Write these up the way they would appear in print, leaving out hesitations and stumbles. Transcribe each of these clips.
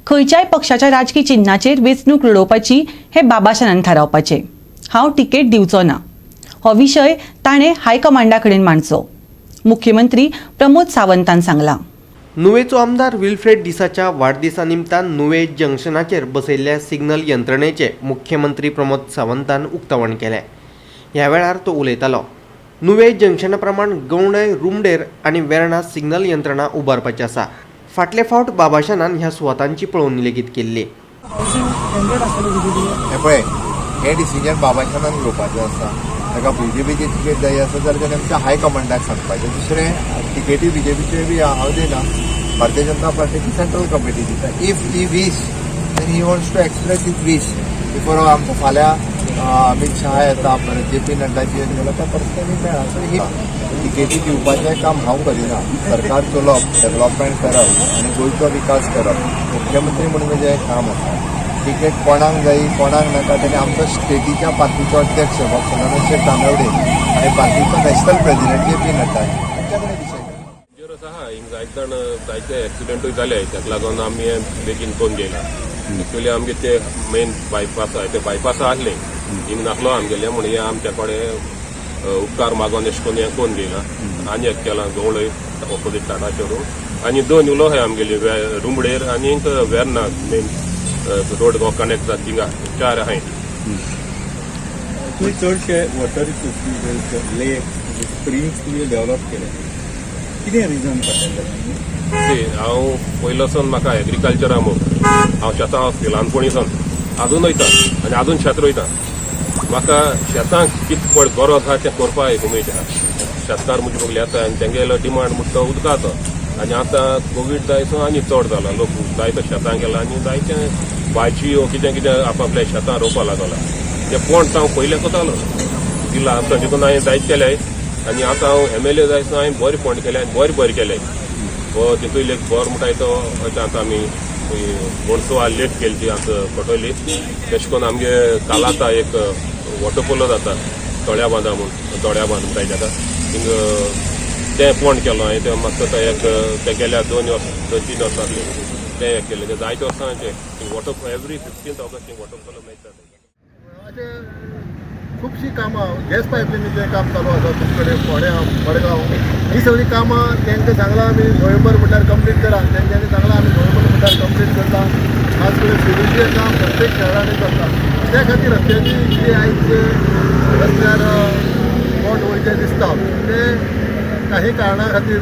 खंयच्याय पक्षाच्या राजकी चिन्हाचेर वेंचणूक लडोवपाची हें बाबाशानान थारावपाचें. हांव तिकेट दिवचो ना. हो विशय ताणें हायकमांडा कडेन मांडचो, मुख्यमंत्री प्रमोद सावंतान सांगलां. नुवेचो आमदार विल्फ्रेड डिसाच्या वाडदिसा निमतान नुवे जंक्शनाचेर बसयल्ल्या सिग्नल यंत्रणेचें मुख्यमंत्री प्रमोद सावंतान उक्तावण केलें. ह्या वेळार तो उलयतालो. नुवे जंक्शना प्रमाण गवंडय, रुमडेर आनी वेर्णा सिग्नल यंत्रणा उबारपाची आसा. फाटले फावट बाबाशानान ह्या सुवातांची पळोवणी लेगीत केल्ली. हें पळय, हें डिसिजन बाबासाहेबान घेवपाचें आसा. ताका बीजेपीची तिकेट जाय आसा जाल्यार तेणें आमच्या हायकमांडाक सांगपाचें. दुसरें, तिकेटी बीजेपीच्यो बी हांव दिना, भारतीय जनता पार्टीची सेंट्रल कमिटी दिता. If he wish then he wants to express his wish before आमकां फाल्यां अमित शहा येता, परत जे पी नड्डाजी येता जाल्यार त्या पर्सनली मेळा. सो ही तिकेटी दिवपाचें काम हांव करिना. सरकार चलोवप, डेव्हलपमेंट करप आनी गोंयचो विकास करप मुख्यमंत्री म्हणून म्हजें हें काम आसा. तिकेट कोणाक जायी, कोणाक नाका, तेणी आमचो स्टेटीच्या पार्टीचो अध्यक्ष बाब सदानंद शेट तानावडे आनी पार्टीचो national president J P Nadda हांच्या कडेन विशय. डेंजरस आहा हिंग. जायते जाण, जायते एक्सिडेंटूय जाले. ताका लागून आमी बेगीन करून घेयला. एक्चुअली आमगे ते मेन बायपास आहा, ते बायपास आहले, हिंग नासलो आमगेले, म्हण हे आमच्या कडेन उपकार मागोन एशें करून हें करून घेयला. आनी एक केलां गवळय ऑपोजीट टाटा शोरूम आनी दोन उलो आहाय आमगेली, रुमडेर आनी एक वेर्ना मेन रोड कनेक्ट जाता थिंगा. चार आहाय. तुवें चडशे वॉटर रिसोर्सीस, लेक्स, स्प्रिंग्स तुवें डेव्हलप केले. कितें रिजन फाटल्यान? सी, हांव पयलोसून म्हाका एग्रीकल्चरा मोग. हांव शेतां वचपी ल्हानपणीसून. आजून वयता आनी आजून शेत रोयता. म्हाका शेतांक कितें पड गरज आहा तें करपाक एक उमेद आहा. शेतकार म्हजे बगले येता आनी तेंगेलो डिमांड म्हणटा तो उदकाचो. आनी आतां कोवीड जायसो आनी चड जाला. लोक जायतो शेतां गेला आनी जायते भाजयो, कितें कितें आपापल्या शेतां रोवपा लागला. ते पोंड हांव पयलें करतालो दिला. आतां देखून हांवें जायते केले आनी आतां हांव एमएलए जायसो हांवें बरें फोंड केले आनी बरें बरें केले. हो तितून एक बरो म्हणटाय तो अशें. आतां आमी बोणसवा लेट केली ती आतां पटवली. तशें करून आमगे कालाता एक वॉटर पोलो जाता, तोड्या बांदा म्हूण, तोड्या बांद म्हणटाय ताका, थिंग तें पोंड केलो हांवें. तें म्हाका तो एक तें गेल्या 2 वर्स, 2-3 वर्सां जालीं तें एक केलें. तें जायते वर्सांचें water, every 15 August water polo match जाता. अशें खुबशीं कामां, गॅस पायपलायनीचें काम चालू आसा खूब कडेन, फोंड्यां, मडगांव. ही सगळीं कामां तांकां सांगलां आमी, नोव्हेंबर म्हणल्यार कंप्लीट करा. तेंच्यांनी सांगलां, आमी नोव्हेंबर म्हणल्यार कंप्लीट करता. खास करून सिवीलचें काम प्रत्येक शहरांनी चलता. त्या खातीर रस्त्याची जी आयज रस्त्यार पोट वयचे दिसता, ते काही कारणा खातीर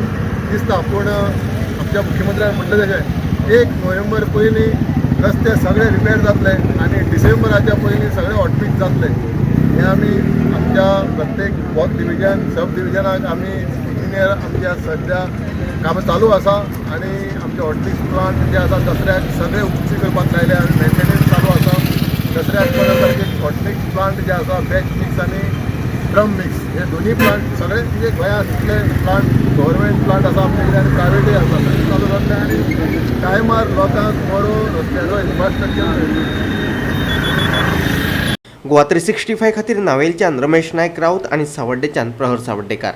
दिसता. पूण आमच्या मुख्यमंत्र्यान म्हणलें तशें 1 नोव्हेंबर पयलीं रस्ते सगळे रिपेर जातले आनी डिसेंबराच्या पयलीं सगळे हॉटमिक्स जातले. हे आमी आमच्या प्रत्येक वर्क डिविजन, सब डिविजनाक आमी इंजिनियर, आमच्या सध्या कामां चालू आसा आनी आमचे हॉटमिक्स प्लांट जे आसा, दसऱ्याक सगळे उक्ती करपाक लायले आनी मेंटेनन्स चालू आसा. दसऱ्याक 15 तारखेक हॉटमिक्स प्लांट जे आसा, बॅच मिक्स आनी ड्रम मिक्स हे दोन्ही प्लांट सगळे, म्हणजे गोंयांत जितले प्लांट, गव्हर्मेंट प्लांट आसा आमचे कडेन आनी प्रायवेटूय आसा, सगळे चालू जातले आनी टायमार लोकांक बरो रस्त्याचो इन्फ्रास्ट्रक्चर मेळटलो. गोवा 365 खातीर नावेलच्यान रमेश नायक राऊत आनी सावड्डेच्यान प्रहर सावड्डेकार.